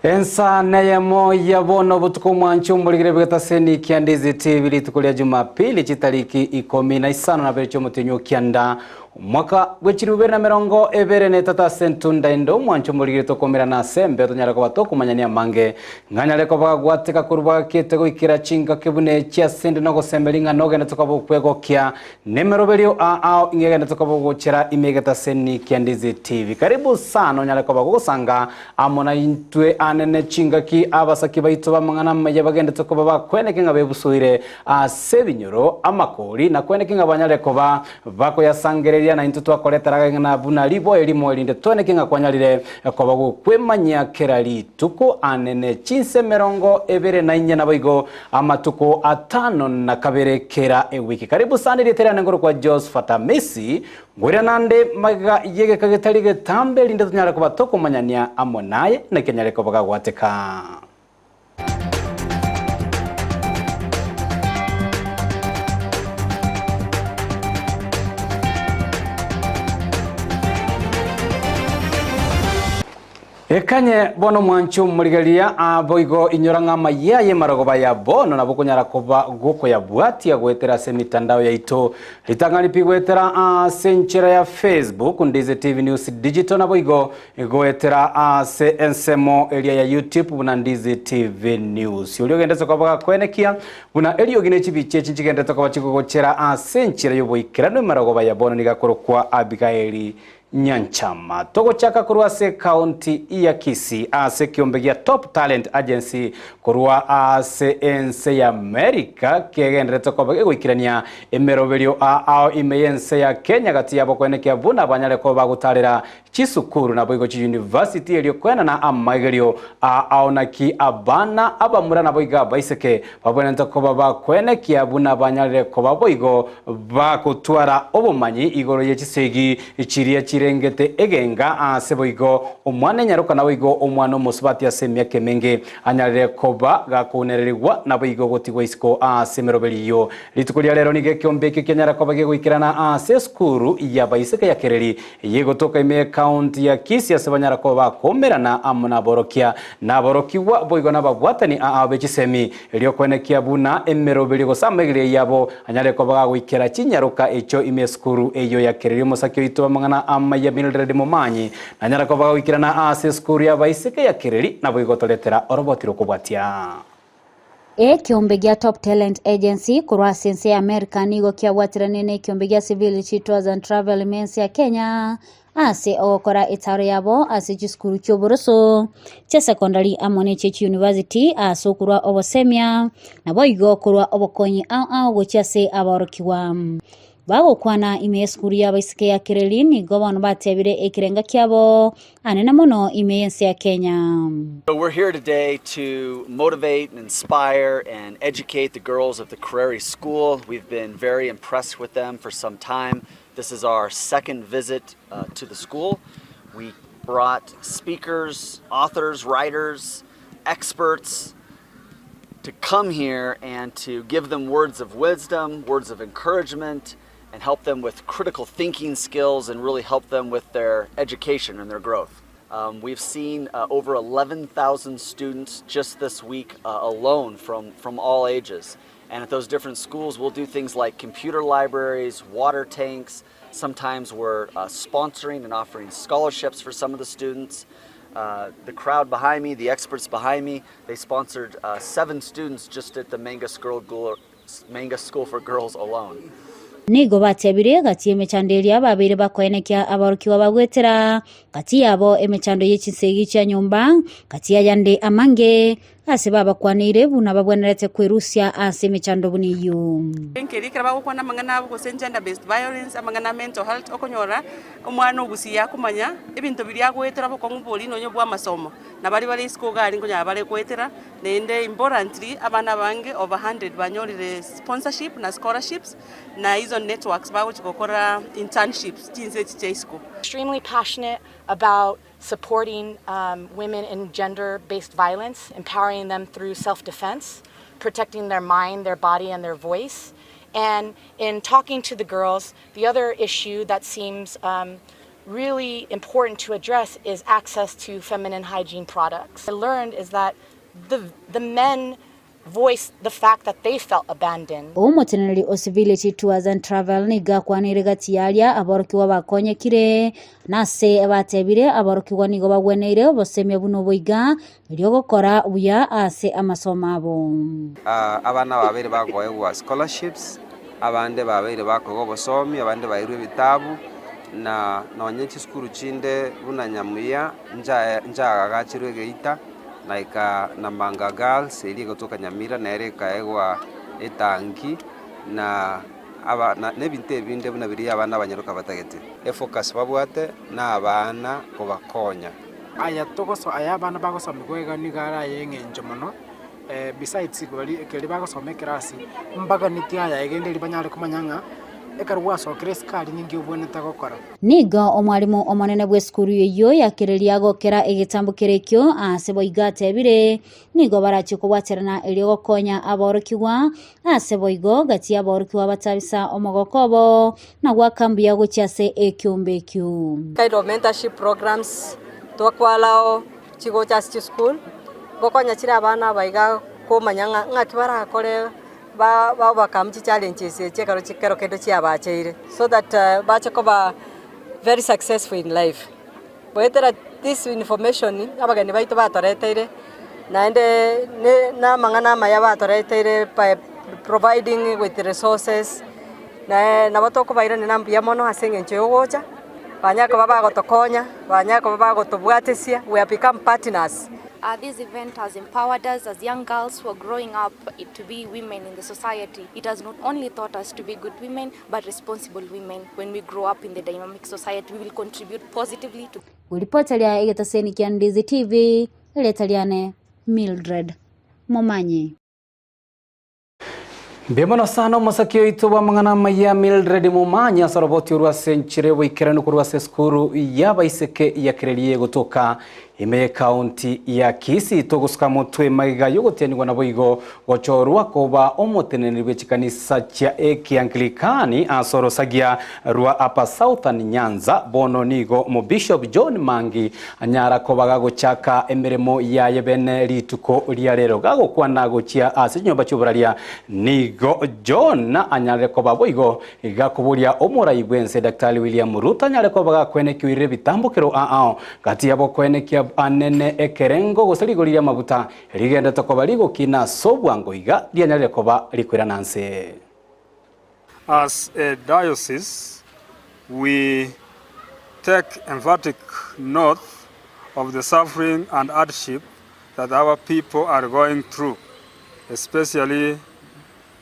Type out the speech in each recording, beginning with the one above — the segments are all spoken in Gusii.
Ensa neyemo ya bono obotuko omwancho omorigere bw'egetaseni kia Ndizi TV rituko ria Jumapili chitariki ikomi na isano na bere chi'omotienyi o kianda omwaka bwe chilifu bibere na emerongo ebere na etato ase entunda ende omwancho omorigere tokomerana ase embeo tonyare koba tokomanyania amange ng'anyare koba gagwateka korwa bwagakete goikera chingaki buna echi ase ende nogosemeria ng'a nogende tokoba okwegokia Nemeroberio aa ao ing'egenderete koba ogochera ime egetaseni kia Ndizi TV. Karibu sana onyare koba gogosanga amo naintwe anene chingaki abasaki baito b'amang'ana amaya bagenderete koba bakweneke ng'a bebusoire ase ebinyoro, amakori, na kweneke ng'a banyare koba bakoyasangereria naintwe twakoretera ag'eng'ana buna riboyo erimo erinde tweneke ng'a kwanyarire koba gokwemanyia kera rituko anene chinsa emerongo ebere na inye naboigo Amatuko atano na kabere kera ewiki. Karibu sana erieta riane nkorokwa Josephat Amisi, ngoira nande magega y'egeka getari getambe erinde tonyare koba tokomanyania amo naye naki anyare koba gagwateka. Ekanye bono mwanche omorigereria, aa boigo inyora ng'a amayia ay'emarogoba ya bono nabo okonyara koba gokoyabwatia goetera ase emitandao yaito. Ritang'ani pi goetera ase enchera ya Facebook, Ndizi TV News Digital naboigo goetera ase ensemo eria ya YouTube buna Ndizi TV News. Oria ogendete koba gakwenekia buna eriogi ne chibicha echi nchigenderete koba chigogochera ase enchera y'oboikeranu emarogoba ya bono nigo akorokwa Abigaeli Nyanchama. Togochaka korwa ase ekaunti ya Kisii ase ekiombe gia Top Talent Agency korwa ase ense ya America kegenderete koba gegoikerania emeroberio ao ime y'ense ya Kenya gati yabo koenekia buna banyare koba bagotarera chisukuru naboigo chiuniversity erio koenana amaigerio ao naki abana abamura naboigo abaiseke babwenerete koba bakoenekia buna banyarire koba boigo Bagotwara obomanyi igoro ye chisegi chiria chirengete egenga aase boigo omwana enyaroka naboigo omwana omosubati ase emiaka emenge anyarire koba gakounererigwa naboigo gotigwa isiko aase emeroberi eyio. Rituko ria rero nigo ekeombe ekio kianyara koba gegoikerana aase esukuru y'abaiseke ya Kereri eyegotoka ime y'ecounty ya Kisii ase banyara koba bakoumerana amo naborokia naborokigwa boigo nababwatani aao be chisemi Erio kwenekia buna emeroberio gose amaigererio yabo anyare koba gagoikera chinyaroka echio ime esukuru eyio ya Kereri omosake oito amang'ana amaya Mildred Momanyi nanyare koba gagoikerana aase esukuru y'abaiseke ya Kereri naboigo gotoretera oroboti rw'okobwatia. Ekeombe gia Top Talent Agency korwa ase ense ya America nigo kiabwatiranire nekeombe gia Civility Tours and Travel ime ense ya Kenya ase ogokora etaaro yabo ase chisukuru chi'oboroso, chi'esekondari amo nechie chiyunivasiti ase okorua obosemia, naboigo korua obokonyi ao ao gochia ase aborokigwa. Bagokwana ime y'esukuru y'abaiseke ya Kereri nigo bono batebire ekerenga kiabo anene mono ime y'ense ya Kenya. So we're here today to motivate and inspire and educate the girls of the Kereri School. We've been very impressed with them for some time. This is our second visit to the school. We brought speakers, authors, writers, experts to come here and to give them words of wisdom, words of encouragement, and help them with critical thinking skills and really help them with their education and their growth. Um, we've seen uh, over 11,000 students just this week uh, alone from, from all ages. And at those different schools, we'll do things like computer libraries, water tanks. Sometimes we're uh, sponsoring and offering scholarships for some of the students. Uh, the crowd behind me, the experts behind me, they sponsored uh, seven students just at the Manga School, Manga School for Girls alone. Nigo batebire gati y'emechando eria babeire bakoenekia aborokigwa bagwetera, gati yabo emechando ye chinsegi chia nyomba, gati y'ayande amange, Ase babakwaneire buna babwenerete kwerusia ase emechando buna eyio. Enkeria ekero bagokwana amang'ana abo gose gender based violence, amang'ana a mental health, okonyora omwana ogusia akomanya ebinto biria agoetera obokong'u boria nonye bwa amasomo, na baria bare isiko iga aria nkonyara bare goetera, naende importantly abana abange over hundred banyorire sponsorship na scholarships, na hizo networks bagochia gokora internships chinse echi chia isiko. Extremely passionate about supporting um, women in gender based violence, empowering them through self defense, protecting their mind, their body, and their voice. And in talking to the girls, the other issue that seems um, really important to address is access to feminine hygiene products. I learned is that the, the men voiced the fact that they felt abandoned. Omoteneneri o Civility Tours and Travel nigo akwanire gati y'aria aborokigwa bakonyekire, na ase batebire aborokigwa nigo bagweneire obosemia buna obo iga, erio gokora buya ase amasomo abo. Abana babeire bakoegwa scholarships, abande babeire bakoegwa obosomi, abande bairwe ebitabu, na nonye chisukuru chinde buna Nyamuya nchae nchaagachirwe egeita, naika Namanga Girls eria egotoka Nyamira nere ekaegwa etanki, na aba na ebinto ebinde buna biria abana abanyaroka batagete. Efocus babwate na abana kobakonya. Aya togoso aya abana bagosomigwa iga nigo are aye eng'encho mono, besides baria ekeri bagosoma ekerasi, mbaganeti aya egende erio banyare komanya ng'a ekero gwasokire esukari ninki obwenerete gokora. Nigo omwalimu omonene bw'esukuru eyio yakereria gokera egetambo kere ekio ase boigo atebire, Nigo barachie kobwaterana erio gokonya aborokigwa, ase boigo gati y'aborokigwa batabisa omogoko obo, na goaka mbuya gochia ase ekiombe ekio. Kind of mentorship programs twakwalao chigocha ase chisukuru, gokonya chire abana aba iga komanya ng'a ng'aki barakore ba ba overcome chichallenges echi ekero chikero kende chiabacheire so that bache koba very successful in life. Goetera this information abageni baito batoreteire naende ne na amang'ana amaya batoreteire by providing with resources nae nabo tokobairaneria mbuya mono ase eng'encho ya ogocha, banyare koba bagotokonya, banyare koba bagotobwatesia, we have become partners. This event has empowered us as young girls who are growing up to be women in the society. It has not only taught us to be good women, but responsible women. When we grow up in the dynamic society, we will contribute positively to Ripota ria egetaseni kia Ndizi TV, erieta riane Mildred Momanyi. Mbuya mono sana omosaki oito bw'amang'ana amaya Mildred Momanyi ase oroboti orwo ase enchera y'oboikeranu korwa ase esukuru y'abaiseke ya Kererie gotoka Ime y'Ekaunti ya Kisii togosuka motwe magega y'ogotianigwa naboigo gochorwa koba omoteneneri bwe chikanisa chia Ekianglikani ase orosagia rwa Upper Southern Nyanza. Bono nigo Omobishop John Mangi anyara koba gagochaka emeremo yaye bene rituko ria rero. Gagokwana gochia ase chinyomba chi'oboraria nigo John anyarire koba boigo Gakoboria omorai bw'ense Daktari William Ruto anyare koba gakwenekia oirire ebitambokero aao gati y'abokoenekia anene ekerengo gose rigori ri'amaguta rigenderete koba rigokina ase obwango iga rianyarire koba rikoirana nse. As a diocese, we take emphatic note of the suffering and hardship that our people are going through, especially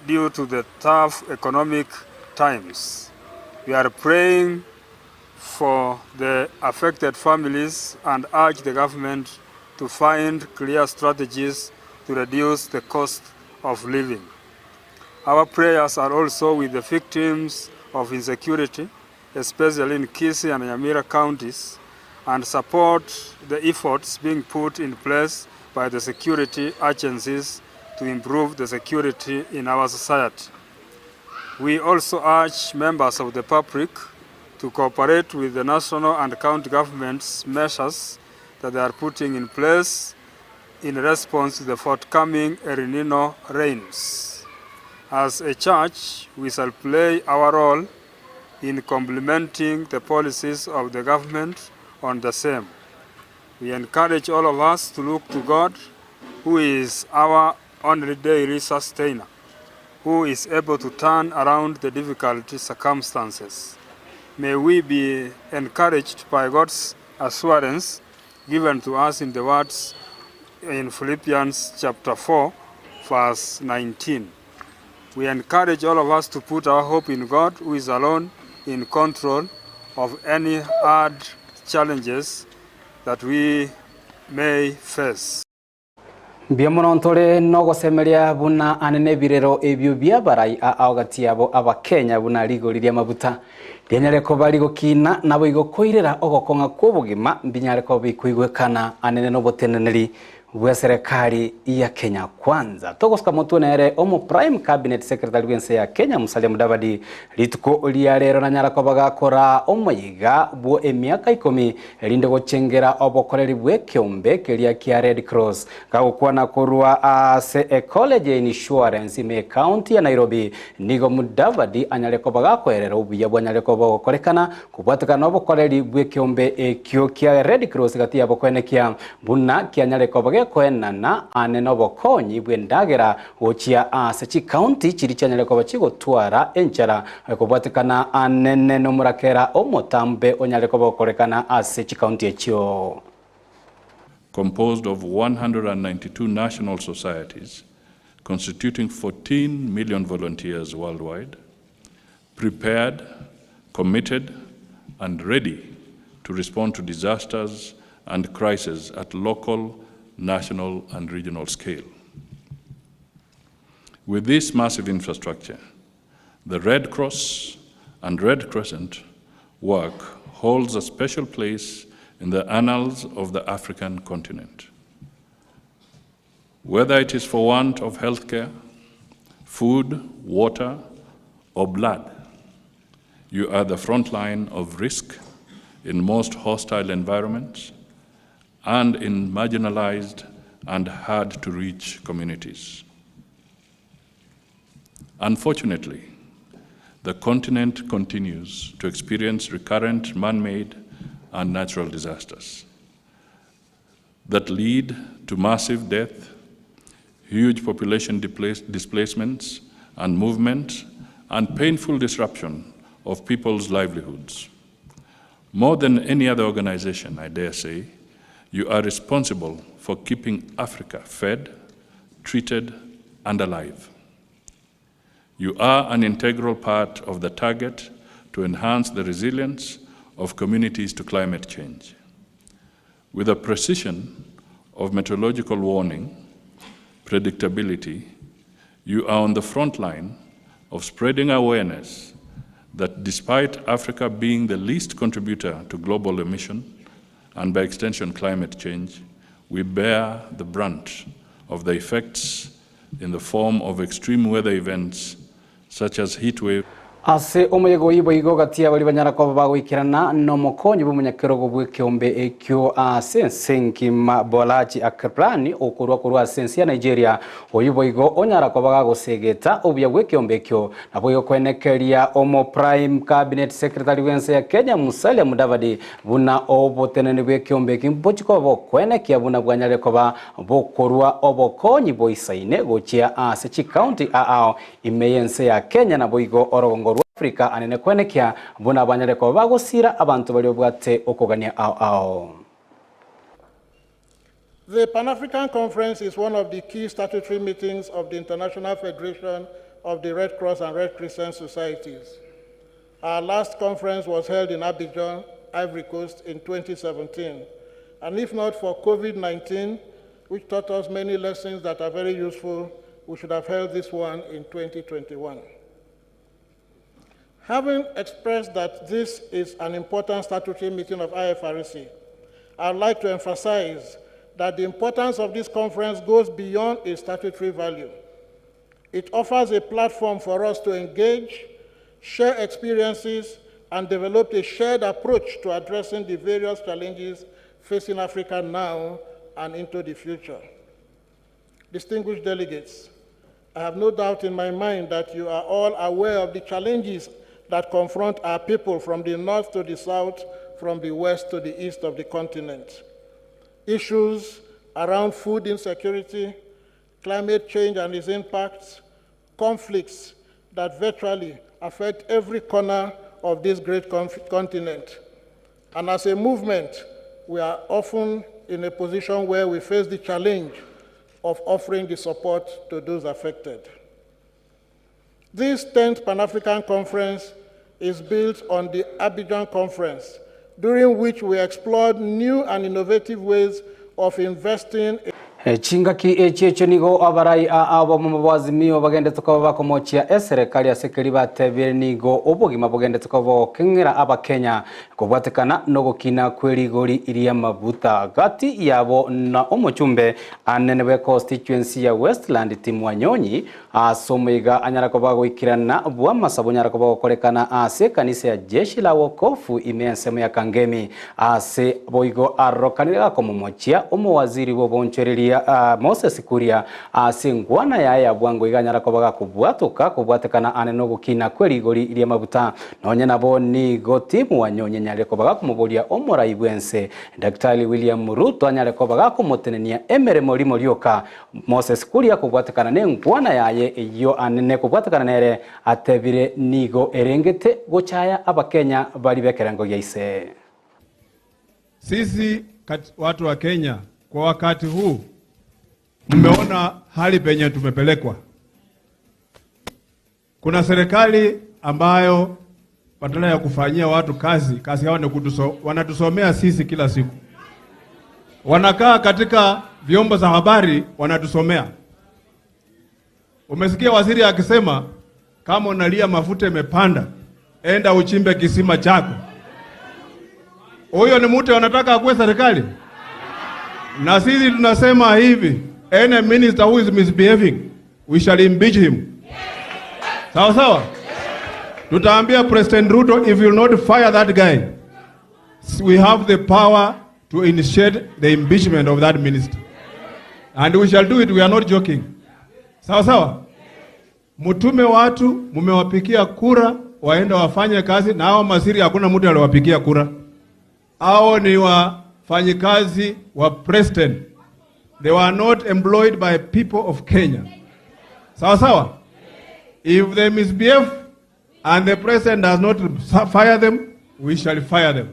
Due to the tough economic times, we are praying for the affected families and urge the government to find clear strategies to reduce the cost of living. Our prayers are also with the victims of insecurity, especially in Kisii and Nyamira counties, and support the efforts being put in place by the security agencies to improve the security in our society. We also urge members of the public to cooperate with the national and county governments measures that they are putting in place in response to the forthcoming El Nino rains. As a church, we shall play our role in complementing the policies of the government on the same. We encourage all of us to look to God, who is our only daily sustainer, who is able to turn around the difficult circumstances. May we be encouraged by God's assurance given to us in the words in Philippians chapter 4 verse 19. We encourage all of us to put our hope in God who is alone in control of any hard challenges that we may face. Mbuya mono ntore nogosemeria buna ane nebirero ebio bi'abarai ao gati yabo Abakenya buna rigori ri'amabuta rianyare koba rigokina, naboigo koirera ogokong'a kw'obogima mbinyare koba bikoigwekana anene noboteneneri. Bw'eserekari ya Kenya Kwanza. Togosuka motwe nere omo Prime Cabinet Secretary bw'ense ya Kenya Musalia Mudavadi rituko ria rero nanyara koba gakora omoyega bwo emiaka ikomi erinde gochengera obokoreri bw'ekeombe keria kia Red Cross. Gagokwana korwa ase ecollege ya Insurance ime ecounty ya Nairobi nigo Mudavadi anyare koba gakoerera obuya bwanyare koba bogokorekana kobwatekana nobokoreri bw'ekeombe ekio kia Red Cross gati yabo koenekia Buna kianyare koba gekoenana ane nobokonyi bw'endagera gochia ase chikaunti chiria chianyare koba chigotwara enchara kobwatekana anene nomorakera omotambe onyare koba ogokorekana ase chikaunti echio. Composed of 192 national societies constituting 14 million volunteers worldwide, prepared, committed, and ready to respond to disasters and crises at local, national, and regional scale. With this massive infrastructure, the Red Cross and Red Crescent work holds a special place in the annals of the African continent. Whether it is for want of healthcare, food, water, or blood, you are the front line of risk in most hostile environments and in marginalized and hard to reach communities. Unfortunately, the continent continues to experience recurrent man made and natural disasters that lead to massive death, huge population displacements and movement, and painful disruption of people's livelihoods. More than any other organization, I dare say, you are responsible for keeping Africa fed, treated, and alive. You are an integral part of the target to enhance the resilience of communities to climate change. With a precision of meteorological warning, predictability, you are on the front line of spreading awareness that despite Africa being the least contributor to global emission and by extension climate change, we bear the brunt of the effects in the form of extreme weather events such as heat waves. Ase omoyega oyio boigo gati ya baria banyara koba bagoikerana nomokonyi bw'omonyakerogo bw'ekeombe ekio ase ense engima Bolaji Akinfenwa okorwa korwa ase ense ya Nigeria, oyio boigo onyara koba gagosegeta obuya bw'ekeombe ekio naboigo koenekeria omo Prime Cabinet Secretary bw'ense ya Kenya Musalia Mudavadi buna oboteneni bw'ekeombe eki mbochi koba bokoenekia buna bwanyarire koba bokorwa obokonyi boisaine gochia ase chikaunti ao Ime y'ense ya Kenya naboigo orogongo rwa Africa anene kwenekia buna banyare koba bagosira abanto baria babwate okogania ao ao. The Pan-African Conference is one of the key statutory meetings of the International Federation of the Red Cross and Red Crescent Societies. Our last conference was held in Abidjan, Ivory Coast in 2017. And if not for COVID-19, which taught us many lessons that are very useful, we should have held this one in 2021. Having expressed that this is an important statutory meeting of IFRC, I'd like to emphasize that the importance of this conference goes beyond its statutory value. It offers a platform for us to engage, share experiences, and develop a shared approach to addressing the various challenges facing Africa now and into the future. Distinguished delegates, I have no doubt in my mind that you are all aware of the challenges that confront our people from the north to the south, from the west to the east of the continent. Issues around food insecurity, climate change and its impacts, conflicts that virtually affect every corner of this great continent. And as a movement, we are often in a position where we face the challenge of offering the support to those affected. This 10th Pan-African Conference is built on the Abidjan Conference, during which we explored new and innovative ways of investing. Chingaki echi echio nigo abarai aa obomo bwa Azimio bagendete koba bakomochia eserekari ase keria batebire nigo obogima bogendete koba bogokeng'era abakenya kobwatekana nogokina kwerigori ri'amaguta gati yabo na omochumbe anene bwe constituency ya Westland Tim Wanyonyi ase omoiga anyara koba goikirana bw'amasabo onyara koba gokorekana ase ekanisa ya Jeshi la Wokovu ime ensemo ya Kangemi ase boigo arokanire gakomomochia omowaziri bw'obonchoreria Moses Kuria ase ngwana yaye ya bwango iga anyara koba gakobwatoka kobwatekana ane nogokina kwerigori ri'amaguta nonye nabo nigo Tim Wanyonyi anyarire koba gakomoboria omorai bwense Daktari William Ruto anyare koba gakomotenenia emeremo rimo rioka Moses Kuria kobwatekana nengwana yaye eyio anene kobwatekana nere atebire nigo erengete gochaya abakenya bari b'ekerengo gia ise. Sisi watu wa Kenya kwa wakati huu mmeona hali penye tumepelekwa. Kuna serikali ambayo badala ya kufanyia watu kazi, kazi yao ni wanatusomea sisi kila siku. Wanakaa katika vyombo za habari wanatusomea. Umesikia waziri akisema kama unalia mafuta imepanda, enda uchimbe kisima chako. Huyo ni mtu anataka akuwe serikali? Na sisi tunasema hivi, any minister who is misbehaving, we shall impeach him. Sawa sawa? Tutaambia President Ruto, if you will not fire that guy, we have the power to initiate the impeachment of that minister. And we shall do it, we are not joking. Sawa sawa? Mtume watu, mumewapigia kura, waende wafanye kazi, na hao masiri hakuna mtu aliwapigia kura. Hao ni wafanyikazi wa president. They were not employed by people of Kenya. Sawa sawa? If they misbehave and the president does not fire them, we shall fire them.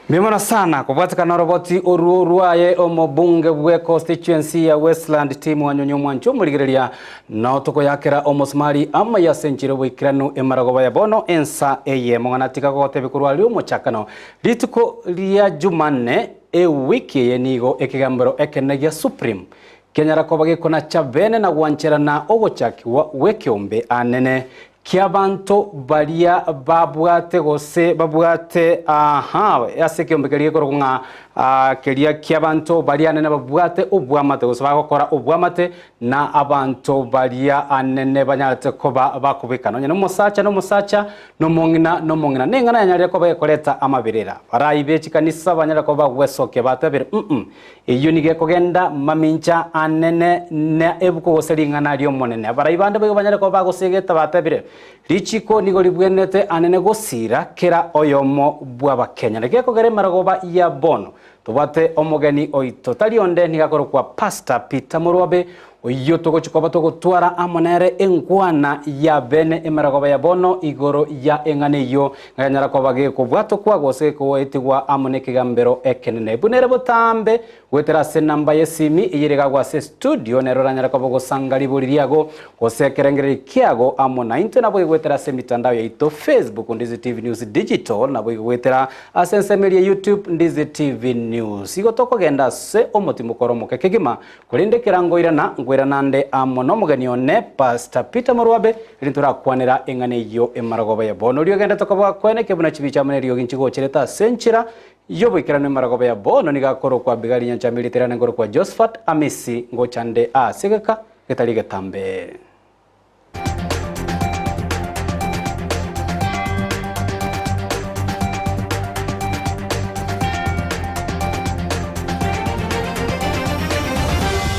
Mimono sana kobwatekana roboti oruo rwaye omobunge bwe constituency ya Westland Tim Wanyonyi omwancho omorigereria no tokoyakera omosumari ama yasenchire boikiranu emaragoba ya bono ensa eye mong'ana tika gogotebia korwa ria omochakano rituko ria Jumanne ewiki eye nigo ekegambero ekene gia Supreme kenyara koba gekona cha bene na gwancherana ogochakiwa gwekiombe anene kia banto baria babwate gose babwate aha ase kiombe keria gekorwo ng'a keria kia banto baria anene babwate obwamate gose bagokora obwamate na abanto baria anene banyarete koba bakobekana onye nomosacha nomosacha nomong'ina nomong'ina neng'ana yanyarire koba gekoreta amabirira barai be chikanisa banyare koba gwesokia batabire eyio nigo ekogenda mamincha anene na ebuku gose ring'ana riomonene barai bande boigo banyare koba bagosegeta batabire richiko nigo ribwenete anene gosira kera oyomo bw'abakenya nekekogera emaragoba ya bono tobwate omogeni oito tari onde nigakorwo kwa Pastor Peter Murwabe oyo togochikoba togotwara amo nere engwana ya bene emaragoba ya bono igoro ya eng'ana eyio nganyara koba gekobwatokwa gose koetigwa amo nekegambero ekenene bunere botambe gwetera ase namba yesimi eyere ase studio nero oranyara koba gosanga ribori riago gose ekerengereri kiago amo na intwe nabo gwetera ase mitandao yaito Facebook Ndizi TV News Digital nabo gwetera ase ensemo ya YouTube Ndizi TV News igo tokogenda ase omotimo koromoke kegima korende kerangoirana ngwiranande amo nomogeni one Pastor Peter Murwabe eri torakwanera eng'ana eyio emaragoba ya bono orio ogende tokoba kwene kebuna chibicha amo neriogi nchigocherete ase enchera yoboikeranu emaragoba ya bono nigakorwo kwa Abigail Nyanchama eriterane ngoro kwa Josephat Amisi ngochande ase geka getari getambe.